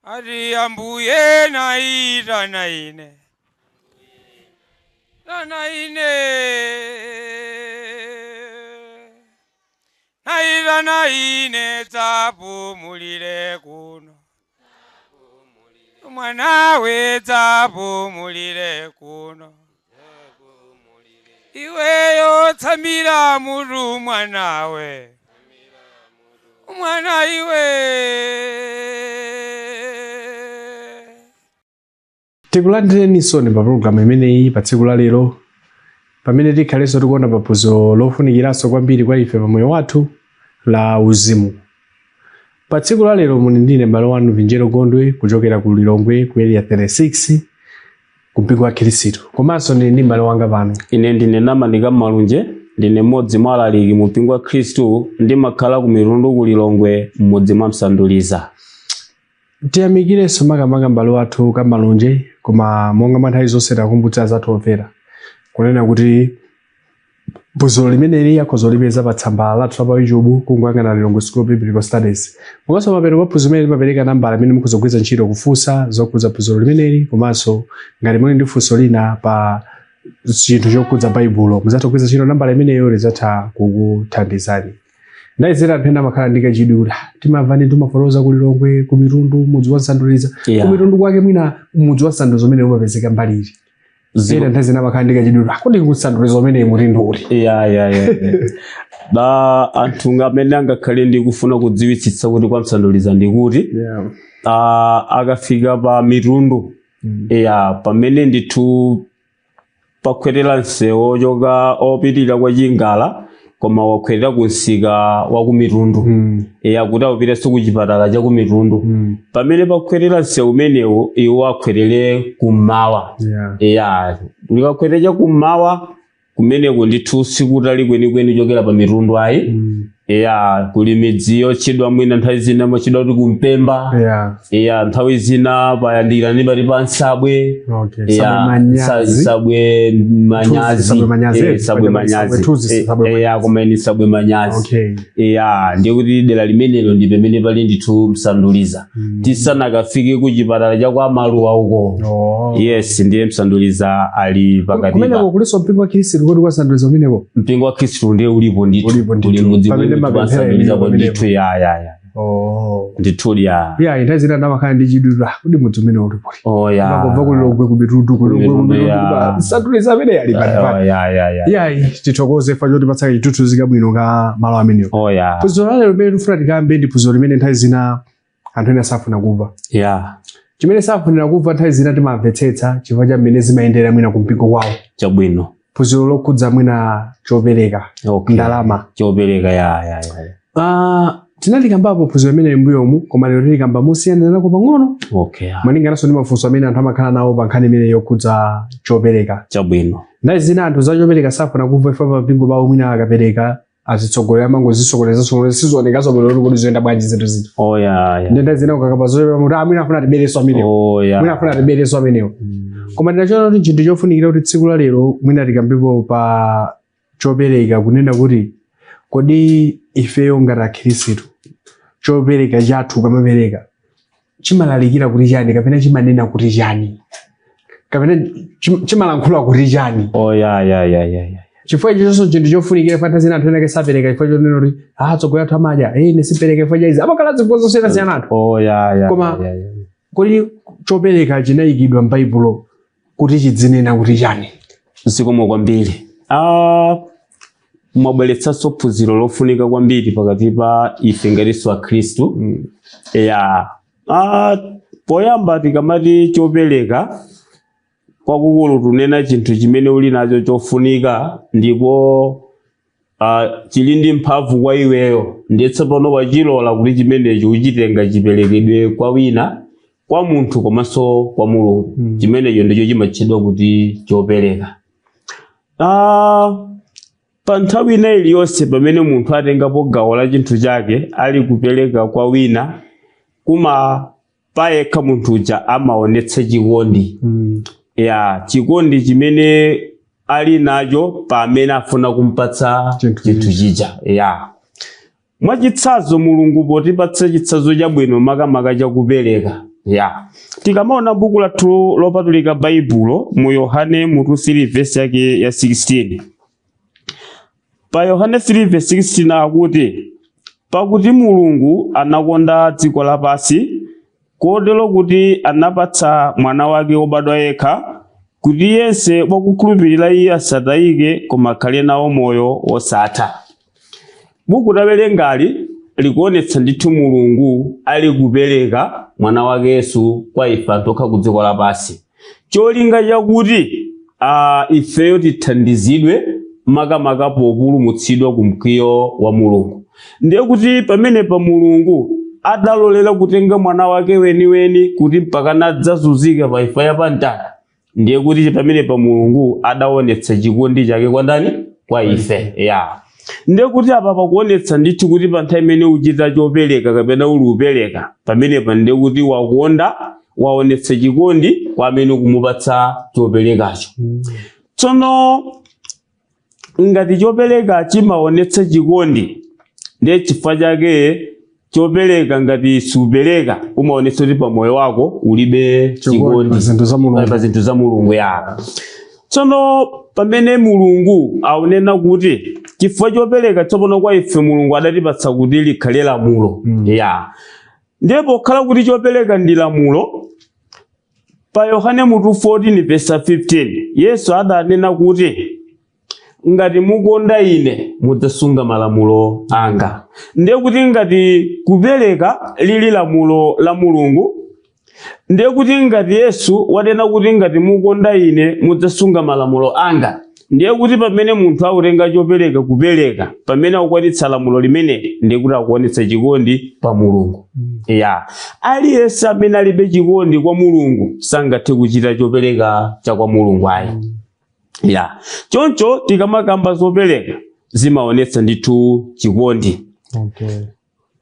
Ati Ambuye naitana ine, tana ine, naitana ine, dzapumulire kuno, mwanawe dzapumulire kuno, iweyo tsamira mutu mwanawe, mwana iwe. Tikulandireninso pa pulogalamu imeneyi pa tsiku la lero, pamene tikhalenso tikuona pa phunziro lofunikiranso kwambiri kwa ife pa moyo wathu la uzimu. Pa tsiku la lero muli ndine m'bale wanu Vinjero Gondwe kuchokera ku Lilongwe ku Area 36 ku mpingo wa Khristu, komanso ndili ndi m'bale wanga pano. Ine ndine Namanika Malunje, ndine mmodzi mwa alaliki mu mpingo wa Khristu, ndimakhala ku Mitundu ku Lilongwe m'mudzi mwa Msanduliza. Tiyamikirenso makamaka m'bale wathu Kamalunje, koma monga mwa nthawi zonse takumbutsa azathu omvera kunena kuti phunziro limeneli akhoza kulipeza pa tsamba lathu la pa YouTube kungoyang'ana Lilongwe School of Biblical Studies. Komanso mapeto pa phunziro limene limapereka nambala imene mukhoza kugwiritsa ntchito kufunsa zokhudza phunziro limeneli, komanso ngati muli ndi funso lina pa chinthu chokhudza Baibulo mudzatha kugwiritsa ntchito nambala imeneyo, lidzatha kukuthandizani. Nthawi zina anthu ena amakhala ndi kachidwi kuti timamva ndi timafotokoza ku Lilongwe ku Mitundu mudzi wa Msanduliza. Ku Mitundu kwake mwina mudzi wa Msanduliza umene umapezeka mbali iti? Ena nthawi zina amakhala ndi kachidwi kuti kodi ku Msanduliza umene muti ndi uti? Ya, ba anthu amene angakhale ndi kufuna kudziwitsitsa kuti kwa Msanduliza ndi kuti, akafika pa Mitundu, ya, pamene ndithu pakhwerera msewu ochoka opitirira kwa Chingala, koma wakhwerera ku msika wa ku Mitundu, ya, kuti apitenso ku chipatala cha ku Mitundu, pamene pakhwerera msewu umenewu iwo akhwerere kummawa. Ya, likakhwerera cha kummawa kumeneko ndithu sikutali kwenikweni kuchokera pa Mitundu ayi. Ya, kuli midzi yotchedwa mwina nthawi zina motchedwa kuti kuMpemba. Ya, nthawi zina payandikirani pali pa Nsabwe. Ya, Sabwe Manyazi. Sabwe Manyazi. Sabwe Manyazi. Sabwe Manyazi. Sabwe Thuzi, Sabwe Ya, koma ni Sabwe Manyazi. Ya, ndiye kuti dera limenelo ndi pamene pali ndithu Msanduliza, tisanakafike ku chipatala cha kwa Maluwa uko. Yes, ndiye Msanduliza ali pakati. Kumeneko kulinso mpingo wa Khristu kodi kwa Msanduliza kumeneko? Mpingo wa Khristu ndiye ulipo ndithu. Ulipo ndithu. Uli mudzi Pamene mwene mapemphera Msanduliza ilipo ndithu, ya. Ndithu, ya. Ya, nthawi zina amakhala ndi chidwi kuti kodi mudzi umene ulipo uli. Oh, ya. Makobva ku Lilongwe ku Mitundu, ku Lilongwe ku Mitundu, Mitundu, ya. Msanduliza amene ali pati pati. Oh, ya. Yayi, tithokoze chifukwa chotipatsa chithunzithunzi kabwino ka malo amenewo. Oh, ya. Phunziro lalero limene tikufuna tikambe ndi phunziro limene nthawi zina anthu ena safuna kumva. Chimene safunira kumva nthawi zina timamvetsetsa chifukwa cha mmene zimayendera mwina kumpingo kwawo. Chabwino. Phunziro lokhudza mwina chopereka, ndalama. Chopereka, ya. Tinalikambapo phunziro limene m'mbuyomu, koma lero tilikamba mosiyanirako pang'ono, malingananso ndi mafunso amene anthu amakhala nawo pa nkhani imene yokhudza chopereka. Chabwino. Nthawi zina anthu za chopereka safuna kumva chifukwa pa mpingo pawo mwina akapereka azitsogolera amangozisokoneza sokoneza, sizionekaso bwino kuti kodi zoyenda bwanji zinthu zija. Oh, ya. Ndi nthawi zina ukakamba zopereka muti mwina afuna tibereso amenewo. Oh, ya. Mwina afuna tibereso amenewo. Koma ndinachiona kuti chinthu chofunikira kuti tsiku la lero mwina tikambepo pa chopereka, kunena kuti kodi ifeyo ngati akhristu chopereka chathu kamapereka chimalalikira kuti chani, kapena chimanena kuti chani, kapena chimalankhula kuti chani? Oh, ya. Chifukwa icho chonso chinthu chofunikira pa nthawi zina anthu ena ake sapereka chifukwa chonena kuti atsogoleri athu amadya, ine sipereka chifukwa cha izi, amakhala zifukwa zosiyanasiyana anthu. Oh, ya. Koma- ya. Kodi chopereka chinayikidwa m'Baibulo kuti chidzinena kuti chani? Zikomo kwambiri. Mwabweretsanso phunziro lofunika kwambiri pakati pa ife ngatinso akhristu. Ya, poyamba tikamati chopereka, kwakukulu tunena chinthu chimene uli nacho chofunika ndipo chili ndi mphamvu kwa iweyo, ndiye tsopano wachilola kuti chimenechi uchitenga chiperekedwe kwa wina, kwa munthu komanso kwa Mulungu. Chimenecho ndicho chimatchedwa kuti chopereka. Pa nthawi ina iliyonse pamene munthu atengapo gawo la chinthu chake ali kupereka kwa wina, kuma payekha munthu uja amaonetsa chikondi. Ya, chikondi chimene ali nacho pamene afuna kumpatsa Chinthu. Chinthu chija. Ya, mwachitsanzo, Mulungu potipatsa chitsanzo chabwino makamaka chakupereka, Ya, tikamaona buku lathu lopatulika Baibulo mu Yohane mutu 3 verse yake ya 16, pa Yohane 3 verse 16 akuti, "Pakuti Mulungu anakonda dziko lapansi kotero kuti anapatsa mwana wake wobadwa yekha, kuti yense wakukhulupirira iye asatayike koma akhale nawo moyo wosatha." Buku tawerengali likuonetsa ndithu Mulungu ali kupereka mwana wake Yesu kwa ife anthu okha ku dziko lapansi, cholinga chakuti ifeyo tithandizidwe makamaka populumutsidwa ku mkwiyo wa Mulungu. Ndiye kuti pamenepa Mulungu adalolera kutenga mwana wake weniweni kuti mpaka nadzazunzika pa imfa ya pamtanda. Ndiye kuti pamenepa Mulungu adaonetsa chikondi chake kwa ndani? Kwa ife. Ya, ndiye kuti apa pakuonetsa ndithu kuti pa nthawi imene uchita chopereka kapena uli upereka, pamenepa ndiye kuti wakonda, waonetsa chikondi kwa amene ukumupatsa choperekacho. Tsono ngati chopereka chimaonetsa chikondi, ndiye chifukwa chake chopereka ngati supereka umaonetsa kuti pamoyo wako ulibe chikondi pa zinthu za Mulungu. Pa zinthu za Mulungu. Ya, tsono pamene Mulungu aunena kuti chifukwa chopereka tsopano kwa ife Mulungu adatipatsa kuti likhale lamulo. Ya, ndiye pokhala kuti chopereka ndi lamulo, pa Yohane mutu 14 verse 15 Yesu adanena kuti, "Ngati mukonda ine, mudzasunga malamulo anga." Ndiye kuti ngati kupereka lili lamulo la Mulungu, ndiye kuti ngati Yesu wanena kuti, "Ngati mukonda ine, mudzasunga malamulo anga," ndiye kuti pamene munthu akutenga chopereka kupereka, pamene akukwanitsa lamulo limeneli, ndiye kuti akuonetsa chikondi pa Mulungu. Ya, aliyense amene alibe chikondi kwa Mulungu sangathe kuchita chopereka cha kwa Mulungu ayi. Ya, choncho tikamakamba zopereka zimaonetsa ndithu chikondi.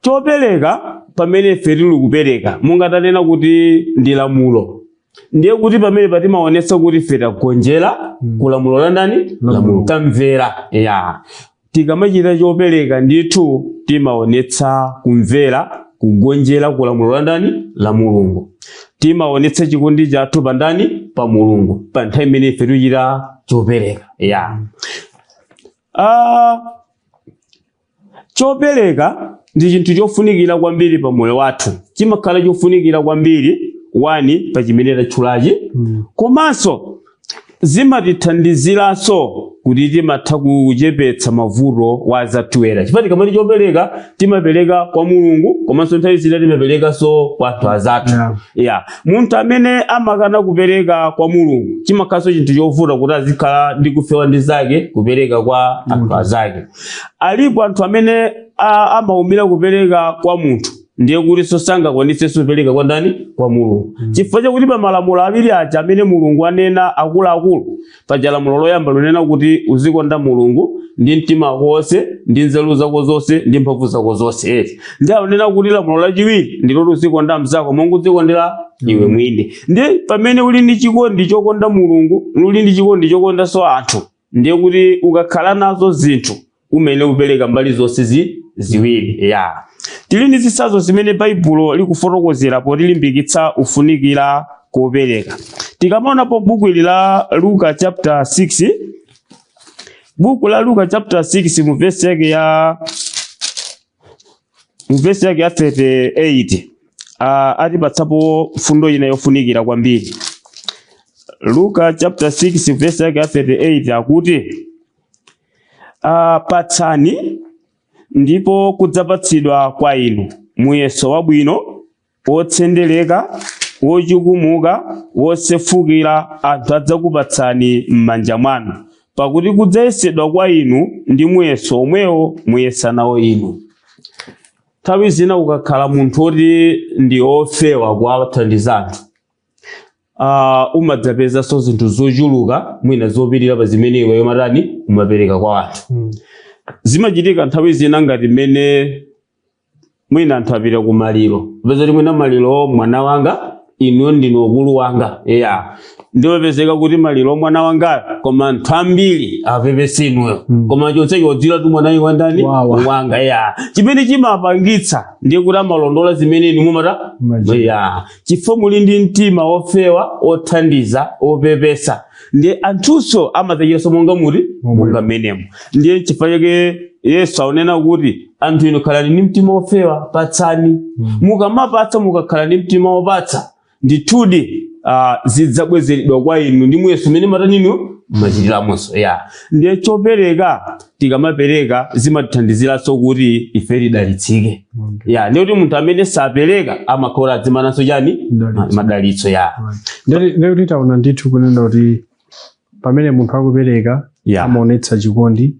Chopereka pamene ife tili kupereka, monga tanena kuti ndi lamulo, ndiye kuti pamene patimaonetsa kuti ife tagonjera ku lamulo la ndani? La Mulungu. Tamvera. Ya, tikamachita chopereka ndithu timaonetsa kumvera, kugonjera ku lamulo la ndani? La Mulungu. Timaonetsa chikondi chathu pa ndani? Pa Mulungu, pa nthawi imene ife tichita chopereka. Ya, chopereka ndi chinthu chofunikira kwambiri pa moyo wathu. Chimakhala chofunikira kwambiri wani pa chimene tatchulachi, komanso zimatithandiziranso kuti timatha kuchepetsa mavuto wa zathu ena, chifukwa tikamati chopereka timapereka kwa Mulungu, komanso nthawi zina timaperekanso kwa anthu azathu. Ya, munthu amene amakana kupereka kwa Mulungu, chimakhalanso chinthu chovuta kuti azikhala ndi kufewa ndi zake kupereka kwa anthu azake. Alipo anthu amene amaumira kupereka kwa munthu, ndiye kuti so sangakwanitsenso kupereka kwa ndani? Kwa Mulungu, chifukwa chakuti pa malamulo awiri aja amene Mulungu anena akuluakulu paja, lamulo loyamba lunena kuti uzikonda Mulungu ndi mtima wako wonse, ndi nzeru zako zonse, ndi mphamvu zako zonse, eti? Ndi akunena kuti lamulo lachiwiri ndiloti uzikonda mzako monga uzikondera iwe mwini. Ndi pamene uli ndi chikondi chokonda Mulungu, uli ndi chikondi chokondanso anthu, ndiye kuti ukakhala nazo zinthu umene upereka mbali zonse ziwiri. Ya, tili ndi zitsanzo zimene Baibulo likufotokozera potilimbikitsa ufunikira kopereka. Tikamaonapo buku ili la Luka chapter 6, buku la Luka chapter 6 mu vesi yake ya 38, atipatsapo fundo ina yofunikira kwambiri. Luka chapter 6 vesi yake ya 38 akuti, "Patsani ndipo kudzapatsidwa kwa inu, muyeso wabwino, wotsendereka, wochukumuka, wosefukira, anthu adzakupatsani m'manja mwanu. Pakuti kudzayesedwa kwa inu ndi muyeso omwewo muyesa nawo inu." Nthawi zina ukakhala munthu woti ndi ofewa kuwathandiza anthu, umadzapezanso zinthu zochuluka, mwina zopitirira pa zimene iweyo matani umapereka kwa anthu. Zimachitika nthawi zina ngati mmene mwina anthu apita ku maliro, upeza kuti mwina maliro mwana wanga Inu ndinu ukulu wanga. Ya, ndimapezeka kuti maliro mwana wangayo, koma anthu ambiri apepese inuyo, koma chonsecho odziwa tu mwanayi wandani? Wawa. Wanga. Ya, chimene chimapangitsa ndiye kuti amalondola zimene inu mumata. Mumachita. Ya, chifukwa muli ndi mtima wofewa, othandiza, opepesa, ndiye anthunso amatekeso monga muti monga menemo. Ndiye chifukwa chake Yesu akunena kuti anthu inu khalani ndi mtima wofewa, patsani. Mukamapatsa, mukakhala ndi mtima wopatsa, ndithudi zidzabwezeredwa kwa inu ndi muyeso umene mataninu machitiramonso. Ya, ndiye chopereka, tikamapereka zimatithandiziranso kuti ife tidalitsike. Ya, ndiye kuti munthu amene sapereka amakhala adzimananso chani? Madalitso. Madalitso, ya. Ndekuti taona ndithu kunena kuti pamene munthu akupereka amaonetsa chikondi.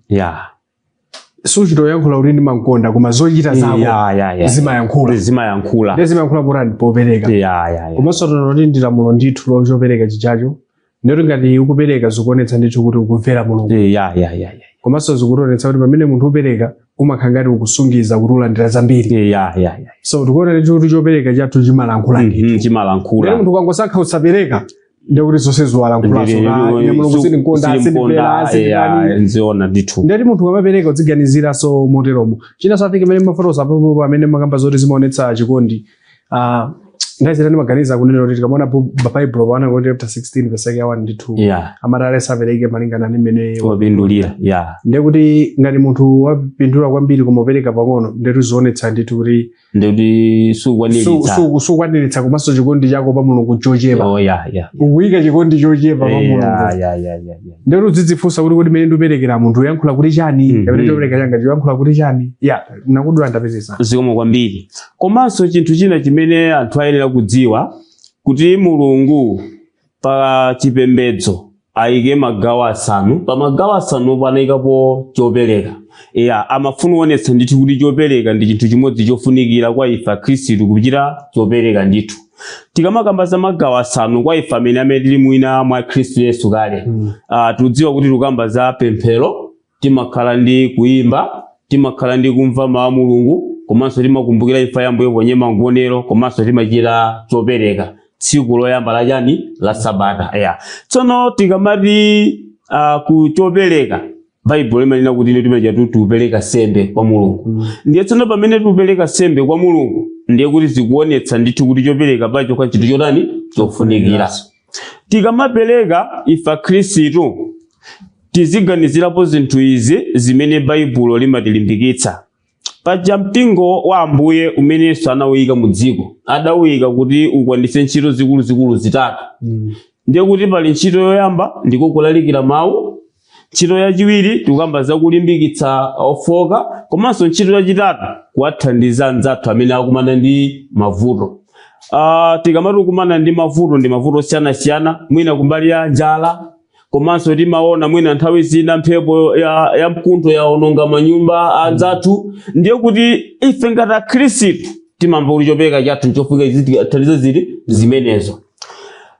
Suchitoyankhula kuti ndimankonda, koma zochita zako ya ya ya zimayankhula. Zimayankhula. Ndi zimayankhula potani? Popereka. ya ya ya Komanso taona kuti ndi lamulo ndithu lochopereka chichacho. Ndikuti ngati ukupereka, zikuonetsa ndithu kuti ukumvera Mulungu. ya ya ya ya Komanso zikutionetsa kuti pamene munthu upereka, umakhala ngati ukusungiza kuti ulandira zambiri. ya ya ya So tikuona ndithu kuti chopereka chathu chimalankhula ndithu. Chimalankhula. Ndere munthu ukangosankha usapereka, ndekuti zonse ziwalankhulaso, ine Mulungu sindimkonda, sindimvera, sinditani. Nziona ndithu. Ndeti munthu ukamapereka udziganiziranso moteromo. Chinanso, afike pamene mafotokoza apopo, pamene makamba zoti zimaonetsa chikondi, nthawi zina ndimaganiza kunena kuti tikamaona pa Baibulo paona kuti chapter 16 verse ya 1 ndi 2, amati alesi apereke malingana ndi mmene wapindulira, ya. Ndekuti ngati munthu wapindula kwambiri koma upereka pang'ono, ndetu zionetsa ndithu kuti Ndikuti sukwaniritsa. Sukwaniritsa, komanso chikondi chako pa Mulungu chochepa. Oh, ya ya Ukuyika chikondi chochepa pa Mulungu. ya ya ya ya ya Ndekuti udzidzifunsa kuti mene ndikuperekera, munthu uyankhula kuti chani? Kapena chopereka changa chikuyankhula kuti chani? Ya, nakudula, ndapezesa. Zikomo kwambiri. Komanso chinthu china chimene anthu ayenera kudziwa, kuti Mulungu pa chipembedzo ayike magawo asanu. Pa magawo asanu panayikapo chopereka. Ya, amafuna kuonetsa ndithu kuti chopereka ndi chinthu chimodzi chofunikira kwa ife akhristu, kuchita chopereka ndithu. Tikamakamba za magawo asanu, kwa ife amene tili mwina mwa Khristu Yesu kale, tudziwa kuti tikamba za pemphero, timakhala ndi kuimba, timakhala ndi kumva mawu a Mulungu, komanso timakumbukira imfa ya Ambuye ponyema mgonero, komanso timachita chopereka tsiku loyamba la chani? La sabata. Ya, tsono tikamati ku chopereka, Baibulo limanena kuti ine timacha tikupereka sembe kwa Mulungu. Ndiye tsono pamene tikupereka sembe kwa Mulungu, ndiye kuti zikuonetsa ndithu kuti chopereka pacho kwa chinthu chotani? Chofunikira. Tikamapereka ife akhristu, tiziganizirapo zinthu izi zimene Baibulo limatilimbikitsa. Paja mpingo wa Ambuye umenenso anawuyika mu dziko, adawuyika kuti ukwanitse ntchito zikuluzikulu zitatu. Ndiye kuti pali ntchito yoyamba, ndiko kulalikira mawu. Ntchito yachiwiri, tikukamba za kulimbikitsa ofoka. Komanso ntchito yachitatu, kuwathandiza anzathu amene akumana ndi mavuto. Tikamati kukumana ndi mavuto, ndi mavuto osiyanasiyana, mwina kumbali ya njala, komanso timaona mwina nthawi zina mphepo ya mkuntho yaononga manyumba anzathu. Ndiye kuti ife ngati akhristu timamva kuti chopereka chathu nchofunika, thandizo zili zimenezo.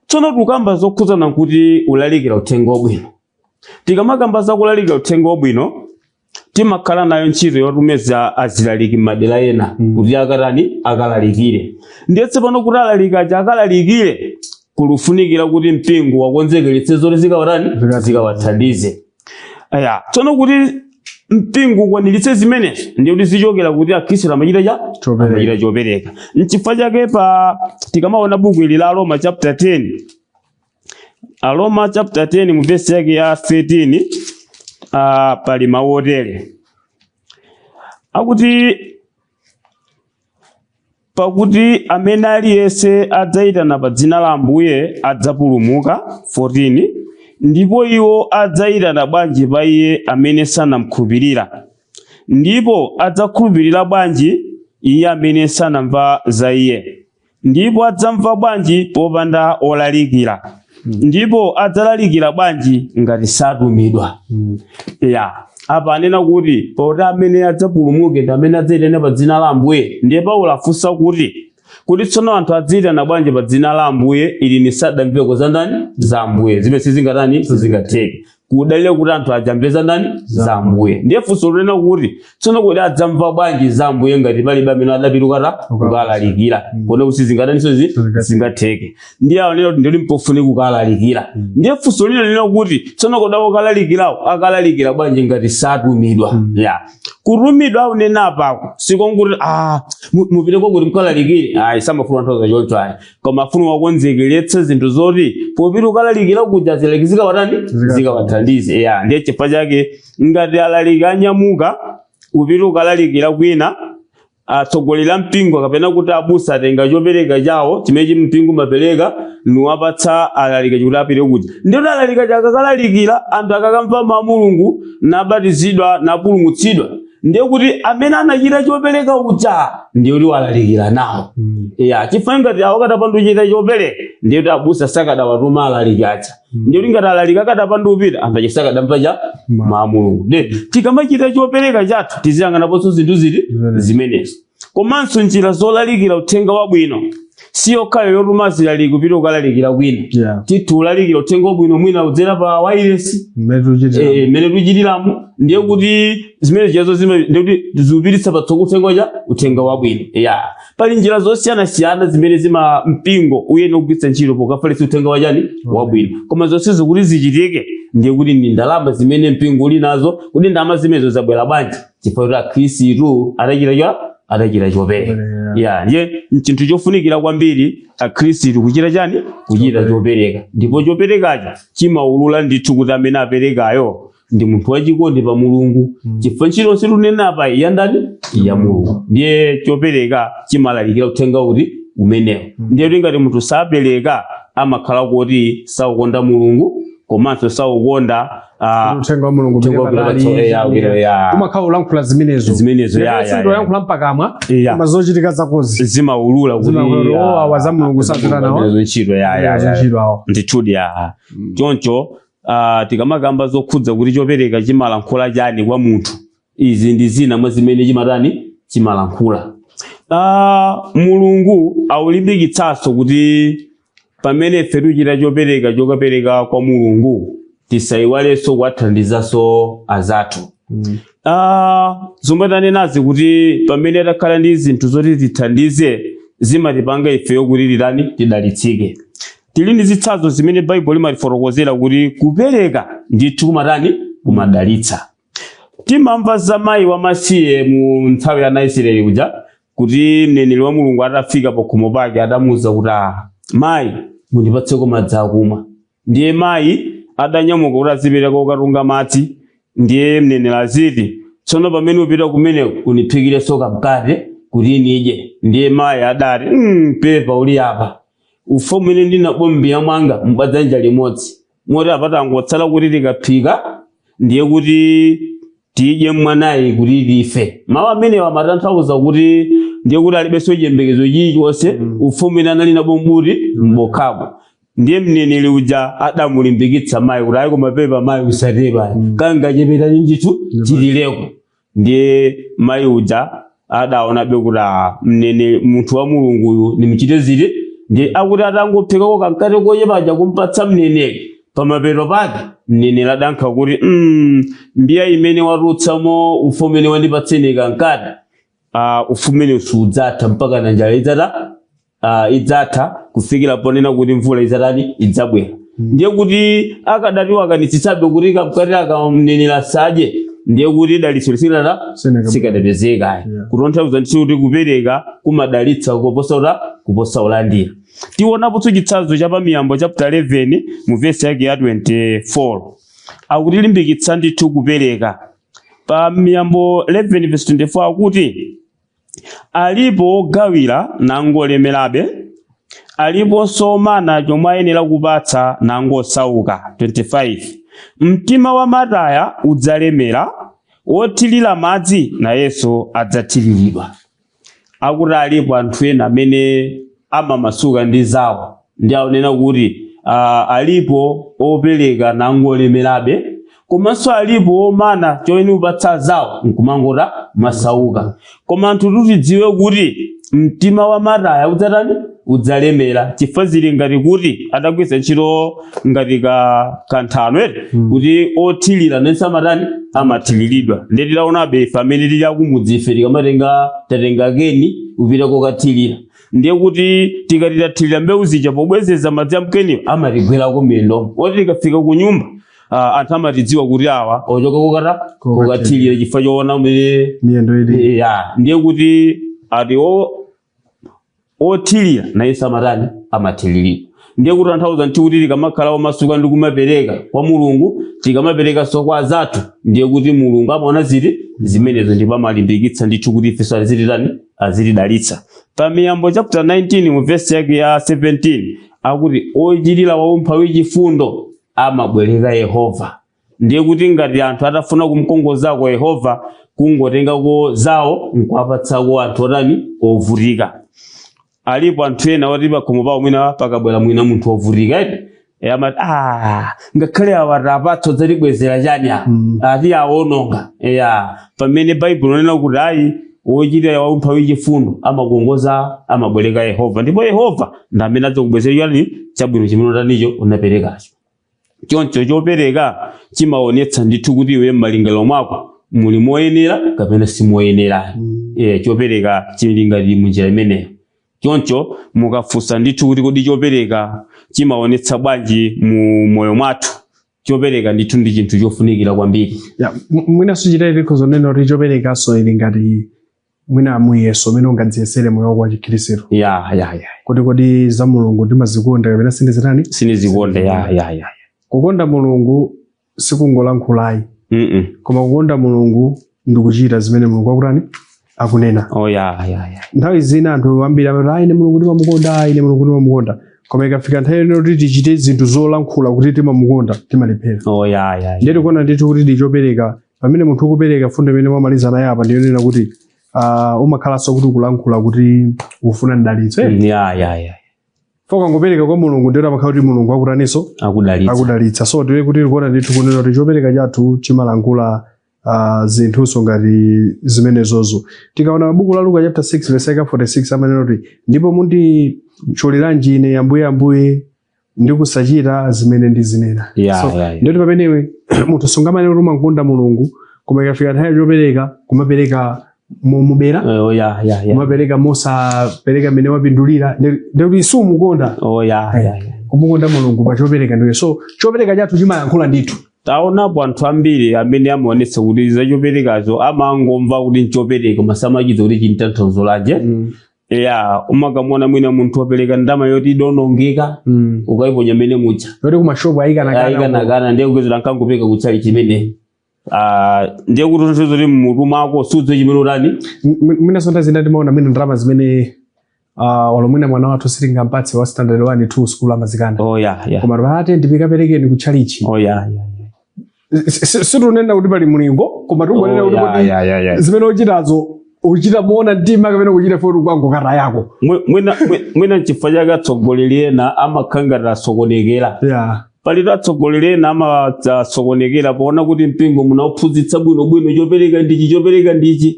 Tsono tikukamba zokhudzana kuti ulalikira uthenga wabwino. Tikamakamba za kulalikira uthenga wabwino, timakhala nayo ntchito yotumiza azilaliki m'madera ena kuti akatani? Akalalikire. Ndiye tsopano kuti alaliki aja akalalikire, kulufunikira kuti mpingo wakonzekeretse zoti zikawatani? Zikawathandize. Aya, tsono kuti mpingo ukwaniritse zimenezo, ndiye kuti zichokera kuti akhristu amachita cha Chopereka. Amachita chopereka. Nchifukwa chake pa tikamaona buku ili la Roma chapter 10, Aroma chapter 10 mu verse yake ya 13, pali mawu otere akuti, "Pakuti amene aliyense adzayitana pa dzina la Ambuye adzapulumuka." 14, "Ndipo iwo adzayitana bwanji pa iye amene sanamkhulupirira? Ndipo adzakhulupirira bwanji iye amene sanamva za iye? Ndipo adzamva bwanji popanda olalikira? Ndipo adzalalikira bwanji ngati satumidwa?" Ya, apa anena kuti poti amene adzapulumuke ndi amene adzayitana pa dzina la Ambuye. Ndiye Paulo afunsa kuti tsono anthu adzayitana bwanji pa dzina la Ambuye ili ni sadamveko za ndani? Za Ambuye? Zimene sizingatani? Sizingatheke. Kudalira kuti anthu adzamve za ndani? Za Ambuye. Ndiye funso lonena kuti tsono kodi adzamva bwanji za Ambuye ngati palibe amene adapita kukalalikira? Kodi kuti zingataniso zingatheke? Ndiye aonera kuti ndili mpofuni kukalalikira. Ndiye funso lina lina kuti tsono kodi akalalikirawo akalalikira bwanji ngati satumidwa? Ya, kutumidwa aunena apako sikonkuti mupite kwakuti mukalalikire, ayi, samafuna nthawi choncho ayi, koma afuna wakonzekeretsa zinthu zoti popita ukalalikira kuja zilekizika watani, zikawathandize. Ya, ndiye chifukwa chake ngati alaliki anyamuka upita ukalalikira kwina, atsogoleri a mpingo kapena kuti abusa atenga chopereka chawo chimene mpingo umapereka niwapatsa alaliki kuti apite kuja, ndiye alaliki akakalalikira, anthu akakamva mawu a Mulungu, nabatizidwa, napulumutsidwa, ndiye kuti amene anachita chopereka uja ndiye kuti walalikira nawo. Ya, chifukwa ngati awo akatapanda kuchita chopereka, ndiye kuti abusa sakadawatuma alaliki aja. Ndiye kuti ngati alaliki akatapanda kupita, anthu aja sakadamva cha mawu a Mulungu. Ndiye tikamachita chopereka chathu tiziyang'anaponso zinthu ziti? Zimenezo. Komanso njira zolalikira uthenga wabwino si yokhayo yotuma azilaliki kupita kukalalikira kwina. Tithu ulalikira uthenga wabwino mwina kudzera pa wailesi, mmene tuchitira. Mmene tuchitiramo, ndiye kuti zimene zichazo ndiye kuti zikupititsa patsogolo uthenga cha uthenga wabwino. Ya, pali njira zosiyanasiyana zimene zima mpingo uyenera kugwiritsa ntchito pokafalitsa uthenga wachani? Wabwino. Koma zonsezo kuti zichitike, ndiye kuti ndi ndalama zimene mpingo uli nazo. Kuti ndalama zimenezo zabwera bwanji? Chifukwa kuti akhristu adachita chopereka. Ya, ndiye nchinthu chofunikira kwambiri akhristu kuchita chani? Kuchita chopereka. Ndipo choperekacho chimaulula ndithu kuti amene aperekayo ndi munthu wachikondi pa Mulungu, chifukwa ntchito yonse tunena apa ya ndani? Ya Mulungu. Ndiye chopereka chimalalikira uthenga kuti umenewo. Ndiye kuti ngati munthu sapereka, amakhala kuti saukonda Mulungu komanso saukonda uthenga wa Mulungu. Uthenga wa upite Mulungu, patali, ya. umakhala ulankhula zimenezo. Zimenezo, ya, Ngakhale ya, ya. sindoyankhula mpakamwa, koma zochitika zakozi zimaulula kuti zimaulula kuti, oh, awa za Mulungu sachita nawo. Zimenezo ntchito, ya. Ntchito awo. Ndithudi, ya. Choncho tikamakamba zokhudza kuti chopereka chimalankhula chani kwa munthu, izi ndi zina mwa zimene chimatani? Chimalankhula. Mulungu aulimbikitsanso kuti pamene ife tichita chopereka chokapereka kwa Mulungu, tisayiwalenso kuwathandizanso azathu. Zomwe tanenazi kuti pamene takhala ndi zinthu zoti tithandize, zimatipanga ifeyo kuti titani? Tidalitsike. Tili ndi zitsanzo zimene Baibulo limatifotokozera kuti kupereka ndithu kumatani? Kumadalitsa. Timamva za mayi wamasiye mu nthawi ya ana Israeli kuja, kuti mneneri wa Mulungu atafika pakhomo pake adamuwuza kuti, "Mayi, mundipatseko madzi akumwa." Ndiye mayi adanyamuka kuti azipita kokatunga madzi. Ndiye mneneri aziti, "Tsono pamene upita kumeneko undiphikire kamkate kuti nidye." Ndiye mayi adati, "Pepa uli apa, ufa umene ndinabombera mwanga mbadzanja limodzi, moti apatangotsala kuti tikaphika ndiye kuti tidye mwanayi kuti tife." Mawu amenewa amatanthauza kuti ndiye kuti alibenso chiyembekezo chilichonse, ufa umene anali nabo mbuti mbokhamo. Ndiye mneneri uja adamulimbikitsa mayi kuti, "Ayi, koma pepa mayi, usatepa, kangachepetani ndithu chitileko." Ndiye mayi uja adaonabe kuti, mnene munthu wa Mulunguyu nimchite ziti?" Ndiye akuti atangophikako kamkate kochepa aja kumpatsa mneneri, pamapeto pake mneneri adankha kuti, "Mbiya imene watutsamo ufa umene wandipatseni kamkate, ufa umene sudzatha mpaka na njala idzatha kufikira ponena kuti mvula idzatani? Idzabwera." Ndiye kuti akadati wakanitsitsabe kuti kamkate akamnenera sadye, ndiye kuti dalitso lisikadata sikadapezeka. Kutanthauza ndithu kuti kupereka kumadalitsa kuposa ulandira. Tionaponso chitsanzo cha pa Miyambo chapter 11 mu vesi yake ya 24, akutilimbikitsa ndithu kupereka. Pa Miyambo 11 verse 24 akuti, "Alipo ogawira nangolemerabe, aliponso omana chomwe ayenera kupatsa nangosauka." 25, "Mtima wa mataya udzalemera, wothirira madzi nayenso adzathiriridwa." Akuti alipo anthu ena amene amamasuka ndi zawo, ndi akunena kuti alipo opereka nangolemerabe, komanso alipo omana choyenera kupatsa zawo nkumangota masauka. Koma anthu tutidziwe kuti mtima wa mataya udzatani? Udzalemera, chifukwa zili ngati kuti adagwiritsa ntchito ngati ka kanthano ere, kuti othirira nenso amatani? Amathiriridwa. Ndiye tilaonabe ife amene tili akumudzi, ife tikamatenga, tatenga keni kupita kokathirira, ndiye kuti tikati tathirira mbewu zija, pobwezeza madzi amkeniwo amatigwerako miyendo, oti tikafika ku nyumba anthu amatidziwa kuti awa ochoka kokata kokathirira, chifukwa choona umene miyendo ili. Ya, ndiye kuti ati othirira nayenso amatani? Amathiriridwa. Ndiye kuti tanthauza nti kuti tikamakhala omasuka ndi kumapereka kwa Mulungu, tikamaperekanso kwa azathu, ndiye kuti Mulungu amaona ziti zimenezo, ndipo amalimbikitsa ndithu kuti ifenso azititani? Azitidalitsa. Pa Miyambo chapter 19 mu verse yake ya 17 akuti ochitira waumphawi chifundo amabwereka Yehova. Ndiye kuti ngati anthu atafuna kumkongozako Yehova, kungotengako zawo nkuwapatsako anthu otani? Ovutika. Alipo anthu ena oti pakhomo pawo mwina pakabwera mwina munthu wovutika eti, amati, "Ah, ngakhale awa tapatsa dzatibwezera chani awa?" Ati awononga ya, pamene Baibulo linena kuti ayi, wochitira waumphawi chifundo amakongoza, amabwereka Yehova, ndipo Yehova ndi amene adzakubwezera chani? Chabwino chimene utanicho? Unaperekacho. Choncho chopereka chimaonetsa ndithu kuti iwe m'malingaliro mwako muli moyenera kapena simoyenera. Chopereka chili ngati munjira imeneyo. Choncho mukafunsa ndithu kuti kodi chopereka chimaonetsa bwanji mu moyo mwathu, chopereka ndithu ndi chinthu chofunikira kwambiri. Ya, mwinanso chitali tikhoza kunena kuti choperekaso ili ngati mwina muyeso umene ungadziyesere moyo wako wa Chikhristu, ya ya ya kuti kodi za Mulungu ndimazikonda kapena sindizitani? Sinizikonda. Ya. Kukonda Mulungu sikungolankhulayi, koma kukonda Mulungu ndikuchita zimene Mulungu akutani? Akunena. oh ya ya ya Nthawi zina anthu ambiri amati, "Ah, ine Mulungu ndimamukonda, ine Mulungu ndimamukonda," koma ikafika nthawi ino kuti tichite zinthu zolankhula kuti timamukonda, timalephera. oh ya ya Ndiye tikuona ndithu kuti ndi chopereka, pamene munthu ukupereka, fundo imene mwamaliza naye apa ndiyonena kuti umakhalanso kuti ukulankhula kuti ufuna mdalitso, eh? Ya. Ukangopereka kwa Mulungu, ndiye amakhala kuti Mulungu akutaninso? Akudalitsa. Akudalitsa. So tiwe kuti tikuona ndithu kunena kuti chopereka chathu chimalankhula zinthunso ngati zimenezozo. Tikaona buku la Luka chapter 6 verse 46 amanena kuti, "Ndipo munditchuliranji ine Ambuye, Ambuye, ndi kusachita zimene ndizinena?" So ndiyoti pamenewe munthu sungamanena kuti umakonda Mulungu, koma ikafika nthawi chopereka, kumapereka momubera, oh ya ya ya kumapereka mosapereka mmene wapindulira, ndikuti sumukonda. oh ya ya ya Kumukonda Mulungu pa chopereka ndiye, so chopereka chathu chimayankhula ndithu. Taonapo anthu ambiri amene amaonetsa kuti zachoperekazo amangomva kuti nchopereka, koma samachiza kuti chini tanthauzo lake. Ya, umakamona mwina munthu wapereka ndalama yoti idonongeka, ukaiponya mene muja, yoti kumashopu ayikanakana. Ayikanakana, ndiye kukwezera nkangopeka kuchali chimene. Ah, ndiye kuti tanthauzo kuti mmutu mwako sudziwe chimene utani. Mwina sonta zina timaona mwina ndalama zimene olo mwina mwana wathu sitingampatse wa standard 1 2 school amazikana, oh ya ya koma tipate ndipikaperekeni kutchalichi. oh ya ya Situnena kuti pali mlingo, koma tikunena kuti kodi ya ya ya zimene uchitazo uchita muona mtima kapena kuchita foti kwangokata yako? Mwina nchifukwa chake atsogoleri ena amakhala ngati asokonekera. Palitu atsogoleri ena amadzasokonekera poona kuti mpingo munauphunzitsa bwinobwino, chopereka ndichi, chopereka ndichi,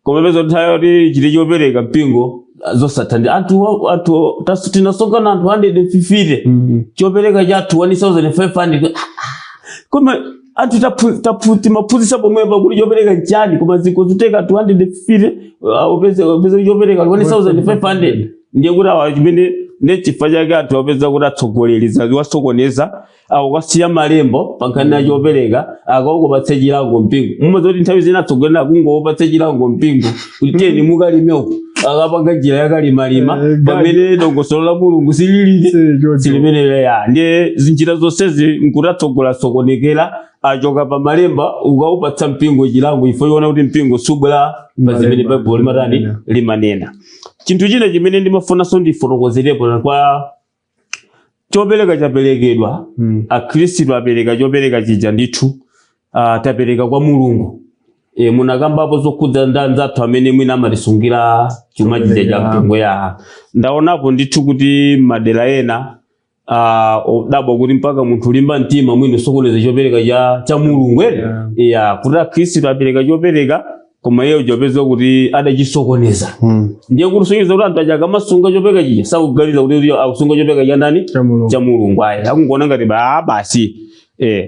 koma peza nthawi yoti chiti chopereka mpingo zosathandiza anthu tinasonkhana anthu 150, chopereka chathu 1500. Koma anthu timaphunzitsa pomwepa kuti chopereka nchani, koma zikuziteka 250, upeze chopereka 1500, ndiye kuti awa chimene ndi chifukwa chake anthu apeza kuti atsogoleri wasokoneza, akukasiya malembo pa nkhani ya chopereka, akakupatse chilango mpingo. Mumadziwa kuti nthawi zina atsogoleri akungopatse chilango mpingo kuti tiyeni mukalime uko, akapanga njira yakalimalima, pamene dongosolo la Mulungu silili silimenelo. Ya, ndiye zinjira zonsezi nkuti atsogola sokonekera, achoka pa malemba, ukaupatsa mpingo chilango ifo iona kuti mpingo subwera pa zimene Malemba. Baibulo limatani? Limanena. Chinthu china chimene ndimafunanso ndifotokozerepo kwa chopereka chaperekedwa, akhristu apereka chopereka chija ndithu, tapereka kwa Mulungu. Munakambapo zokhudza ndi anzathu amene mwina amatisungira chuma chija cha Chopereka. mpingo. Ya, ndaonapo ndithu kuti madera ena odabwa kuti mpaka munthu ulimba mtima mwina usokoneza chopereka cha Mulungu ere. Ya, kuti akhristu apereka chopereka. Koma iye ujapeza kuti adachisokoneza. Ndiye kuti usonyeza kuti anthu aja akamasunga chopereka chija sakuganiza kuti akusunga chopereka cha ndani? Cha Mulungu ayi. Akungoona ngati basi.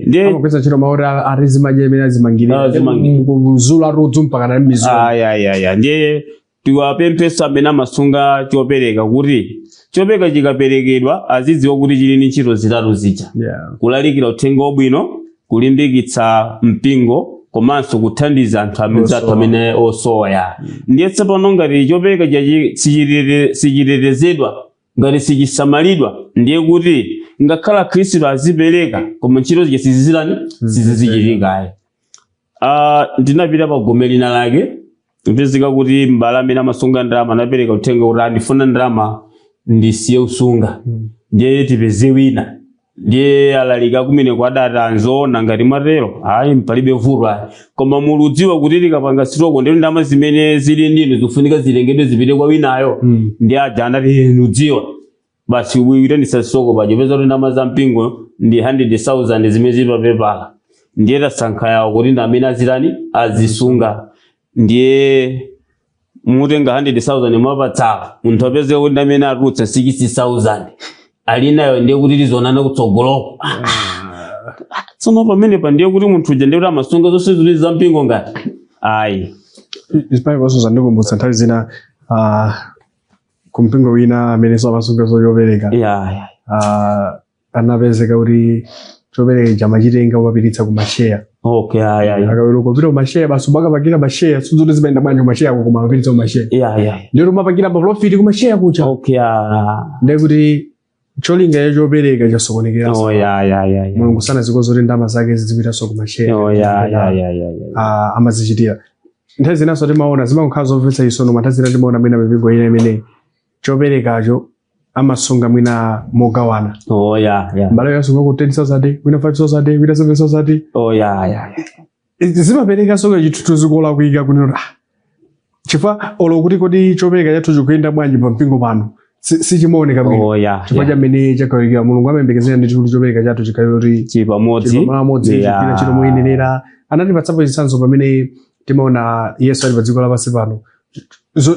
Ndiye amagwiritsa ntchito mawu oti arizimadya imene azimangirira. Azimangirira. Kuzula rudzu mpaka na mizu. Aya, ndiye tiwapempheso amene amasunga chopereka kuti chopereka chikaperekedwa azidziwa kuti chili ndi ntchito zitatu zija. Kulalikira uthenga wabwino, kulimbikitsa mpingo, komanso kuthandiza anthu amene amene osowa. Ndiye tsopano ngati chopereka sichitetezedwa, ngati sichisamalidwa, ndiye kuti ngakhala Khristu azipereka koma ntchito zija sizizirani, sizizichitikayi. Ndinapita pa gome lina lake, mpezeka kuti m'bale amene amasunga ndalama anapereka uthenga kuti andifuna ndalama ndisiye usunga, ndiye tipeze wina. Ndiye alalika kumene kwadati anzoona ngati mwatero ayi palibe vuto ayi, koma muludziwa kuti tikapanga sitoko ndiye ndalama zimene zili ndinu zikufunika zilengedwe zipite kwa winayo. Ndiye aja anati nudziwa basi uyitanisa sitoko paja peza kuti ndalama za mpingo ndi 100,000 zimene zili papepala, ndiye tasankha yawo kuti ndi amene azitani azisunga. Ndiye mutenga 100,000 mwapatsawa munthu apeze kuti ndi amene atulutsa 60,000 ali nayo, ndiye kuti tizonana kutsogoloko. Tsono pamenepa ndiye kuti munthu uja ndiye kuti amasunga zonse zili za mpingo ngati ayi. Pameneponso zandikumbutsa nthawi zina kumpingo wina amene so amasunga zochopereka. Anapezeka kuti chopereka chamachitenga umapititsa ku masheya. Okay, ya. Akaweruka kupita kumasheya basi umakapangira masheya, sudzoti zimayenda bwanji kumasheya koma amapititsa kumasheya. Ya. Ndiye umapangira maprofiti kumasheya kucha. Ndiye kuti cholinga chopereka chasokonekera. Oh, ya. Mulungu sanazikoza kuti ndalama zake zizipitanso kumasheya. Oh, ya. Amazichitira nthawi zinaso timaona zimakhala zomvetsa chisoni, koma nthawi zina timaona mwina mipingo ina imene choperekacho amasunga mwina mogawana. Oh, ya. Mbale yasunga ku 10,000, wina 5,000, wina 7,000. Oh, ya. Zimaperekanso chithunzi kolakwika kunena chifukwa olo kuti kodi chopereka chathu chikuyenda bwanji pa mpingo pano sichimaoneka bwino. Oh, ya. Chifukwa chamene chagawikira Mulungu amayembekezera ndithu kuti chopereka chathu chikhale kuti chili pamodzi. Pamodzi, chigwira ntchito moyenera. Anatipatsapo chitsanzo pamene timaona Yesu ali pa dziko lapansi pano,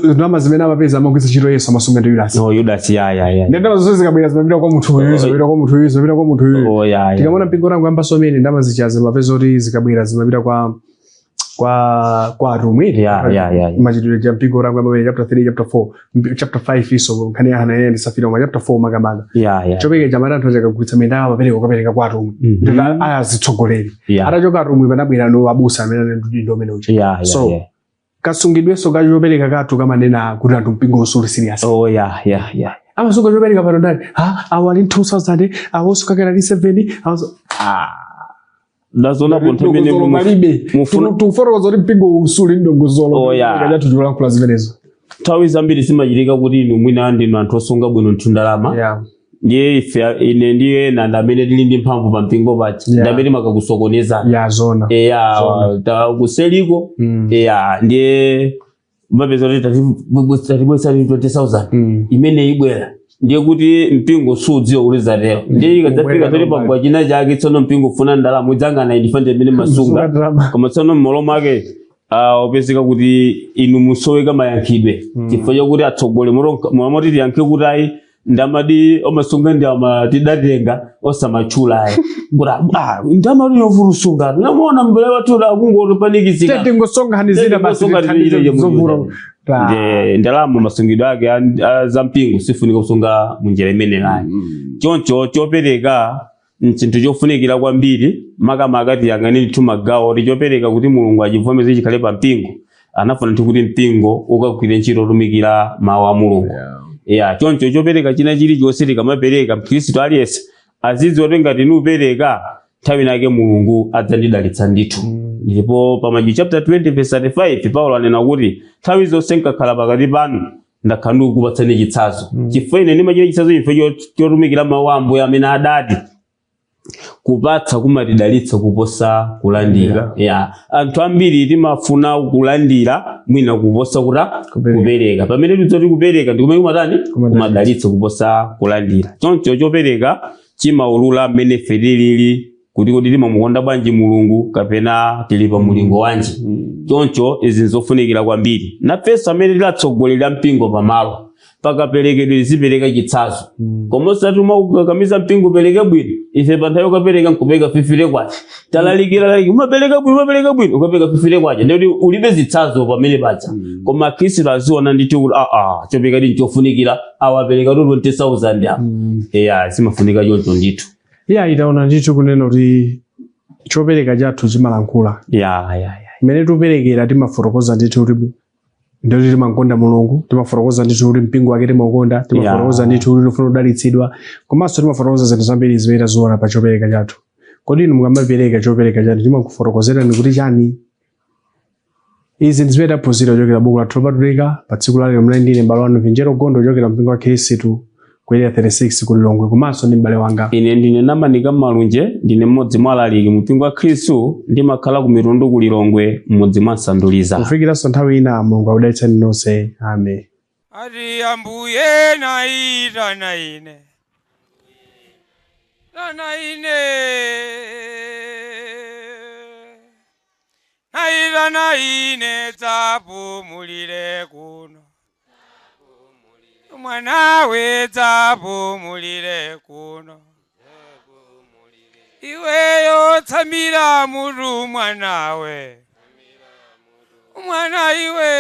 ndalama zimene amapeza amagwiritsa ntchito Yesu amasunga ndi Yudasi. Oh, Yudasi, ya. Ndi ndalama zonse zikabwera zimapita kwa munthu uyu, zimapita kwa munthu uyu, zimapita kwa munthu uyu. Oh, ya. Tikamona mpingo rangu ambaso amene ndalama zija zimapeza kuti zikabwera zimapita kwa atumwi. Ya. Machitidwe cha mpingo rangu amene chapter 3, chapter 4, chapter 5 iso nkhani ya Hananiya ndi Safira, koma chapter 4 makamaka. Ya. Chopereka chamati anthu achakagwiritsa menda amapereka kukapereka kwa atumwi. Ndipo ayazitsogoleri. Atachoka atumwi panabwera no abusa amene ali ndi umene uja. Ya. So, kasungidwenso ka chopereka kathu kamanena kuti anthu mpingo usuli serious. Oh, ya. Amasunga chopereka pano ndani? Awo ali 2000, awonso kakera ali 7, awonso Ndazona pontho imene Dongosolo palibe. Tikufotokoza kuti mpingo usuli ndi dongosolo. Oh, ya. Chathu chikulankhula zimenezo. Nthawi zambiri zimachitika kuti inu mwina ndinu anthu osunga bwino nthu ndalama. Ndiye ife ine ndiye ena ndi amene tili ndi mphamvu pa mpingo paja. Ndi amene makakusokoneza. Ya, zona. Eya, Zona. ta kuseliko. Eya, ndiye mapeza kuti tatibwesa 20,000 imene ibwera. Ndiye kuti mpingo sudziwa kuti zatero. Ndiye ikadzafika toti pagwa china chake tsono mpingo ufuna ndalama udzangana indifande imene masunga. Ndalama. Koma tsono m'malo mwake opezeka kuti inu musoweka mayankhidwe. Chifukwa chakuti atsogole momwe tiyankhe kuti ayi ndamadi omasunga ndi amatidatenga osamatchula ayi. Kuti ndamadi yovurusunga. Namuona mbele wathu akungotopanikizika. Tingosonkhanizira basi tithandize zovula. Ndiye ndalama masungidwe ake za mpingo sifunika kusunga munjira imene ayi. Choncho chopereka nchinthu chofunikira kwambiri, makamaka tiyang'ane ndithu magawo kuti chopereka kuti Mulungu achivomeze chikhale pa mpingo, anafuna ndithu kuti mpingo ukagwire ntchito otumikira mawu a Mulungu. Ya, choncho chopereka china chilichonse tikamapereka, Mkhristu aliyense azidziwa kuti ngati nupereka nthawi inake Mulungu adzandidalitsa ndithu. Ndipo pa Machitidwe chapter 20 verse 35 Paulo anena kuti nthawi zonse nkakhala pakati panu ndakhala ndikukupatsani chitsanzo. Chifukwa ine ndimachita chitsanzo chifukwa chotumikira mawu a Ambuye amene adati kupatsa kumatidalitsa kuposa kulandira. Ya, anthu ambiri timafuna kulandira mwina kuposa kupereka. Pamene tidzoti kupereka ndi kumene kumatani? Kumadalitsa kuposa kulandira. Choncho chopereka chimaulula mmene ife tilili, kuti kodi timamukonda bwanji Mulungu kapena tili pa mulingo wanji. Choncho izi nzofunikira kwambiri. Nafenso amene tilatsogolera mpingo pamalo, pakaperekedwe lizipereka chitsanzo. Koma osati umakukakamiza mpingo upereke bwino, ife pa nthawi ukapereka nkupereka 50 kwacha. Talalikira laliki, umapereka bwino, umapereka bwino, ukapereka 50 kwacha. Ndikuti ulibe zitsanzo pamene paja. Koma akhristu aziona ndithu kuti chopereka ndi chofunikira, awapereka 20,000 apa. Eya, zimafunika choncho ndithu. Iya, itaona ndithu kunena kuti chopereka chathu chimalankhula. Ya. Mmene tikuperekera timafotokoza ndithu kuti ndikuti timakonda Mulungu, timafotokoza ndithu kuti mpingo wake timaukonda, timafotokoza ndithu kuti tifuna kudalitsidwa, komanso timafotokoza zinthu zambiri zimene taziona pa chopereka chathu. Kodi inu mukamapereka chopereka chanu chimakufotokozerani kuti chani? Izi ndi zimene taphunzira kuchokera buku la Lopatulika pa tsiku la lero. Mlai ndine m'bale wanu Vinjero Gondo kuchokera mpingo wa Khristu ku Area 36 ku Lilongwe, komanso ndi m'bale wanga. Ine ndine Namanika Malunje, ndine mmodzi mwa alaliki mu mpingo wa Khristu, ndimakhala ku Mitundu ku Lilongwe, mmudzi mwa Nsanduliza. Kufikiranso nthawi ina, Mulungu akudalitseni nonse. Amen. Ati Ambuye naitana ine, tana ine, naitana ine, dzapumulire kuno mwanawe, dzapumulire kuno iweyo, tsamira mutu mwanawe, mwana iwe.